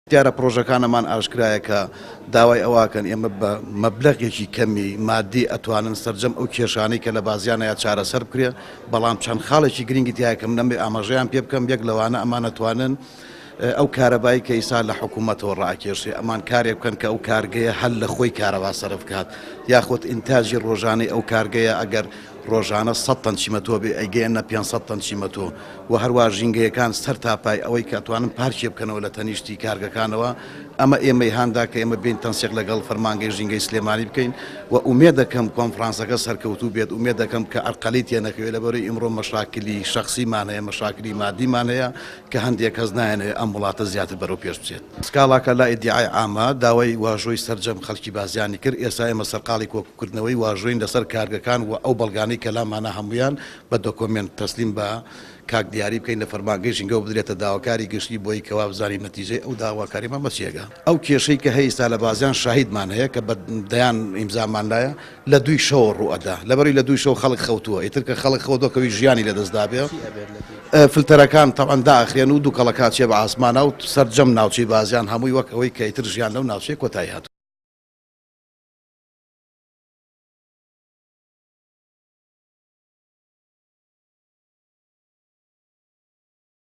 دیارە پڕۆژەکانمان ئاشکرایە کە داوای ئەوەکەن ئێمە بە مەبلەغێکی کەمی مادی ئەتوانن سەرجەم ئەو کێشانەی کە لە بازیان هەیە چارەسەر بکرێ، بەڵام چەند خاڵێکی گرنگی تیایە کە من ئەمەوێ ئاماژەیان پێ بکەم، یەک لەوانە ئەمان ئەتوانن ئەو کارەبای کە ئیسا لە حکوومەتەوە ڕائەکێشرێ ئەمان کارێک بکەن کە ئەو کارگەیە هەر لە خۆی کارەبا سەرف بکات یاخود ئینتاجی ڕۆژانەی ئەو کارگەیە ئەگەر ڕۆژانە سەد تەن چیمەتۆ بێ ئەیگەیەننە 500 تەن چیمەتۆ و هەروا ژینگەیەکان سەر تا پای ئەوەی کە ئەتوانن پارکێ بکەنەوە لە تەنیشتی کارگەکانەوە ئەمە ئێمەی هاندا کە ئێمە بێین تەنسیق لەگەڵ فەرمانگەی ژینگەی سلێمانی بکەین و ئومێد دەکەم کۆنفرانسەکە سەرکەوتوو بێت ئومێد دەکەم کە عەرقەلی تێنەکەوێت لەبەرەی ئیمڕۆ مەشاکلی شەخسیمان هەیە مەشاکلی مادیمان هەیە کە هەندێک کەس نایانەوێت ئەم وڵاتە زیاتر بەرەو پێش بچێت. سکاڵاکە لە ئیدیعای عامە داوای واژۆی سەرجەم خەڵکی بازیانی کرد، ئێستا ئێمە سەرقاڵی کۆکردنەوەی واژۆین لەسەر کارگەکان و ئەو بەڵگانەی کە لامانە هەموویان بە دۆکۆمێنت تەسلیم بە کاک دیاری بکەین لە فەرمانگەی ژینگەوە بدرێتە داواکاری گشتی بۆی کە وابزانین نەتیجەی ئەو داواکاریەمان بە چی ئەگا. ئەو کێشەی کە هەیە ئیستا لە بازیان شاهیدمان هەیە کە بە دەیان ئیمزامان لایە لە دووی شەوە ڕوو ئەدا لەبەری لە دووی شەو خەڵک خەوتووە ئیتر کە خەڵک خەوتووە کەوی ژیانی لە دەست دابێ فلتەرەکان تەبعەن دائەخرێن و دووکەڵەکە ئەچێ بە ئاسمانا و سەرجەم ناوچەی بازیان هەمووی وەک ئەوەی کە ئیتر ژیان لەو ناوچەیە کۆتایی هاتووە.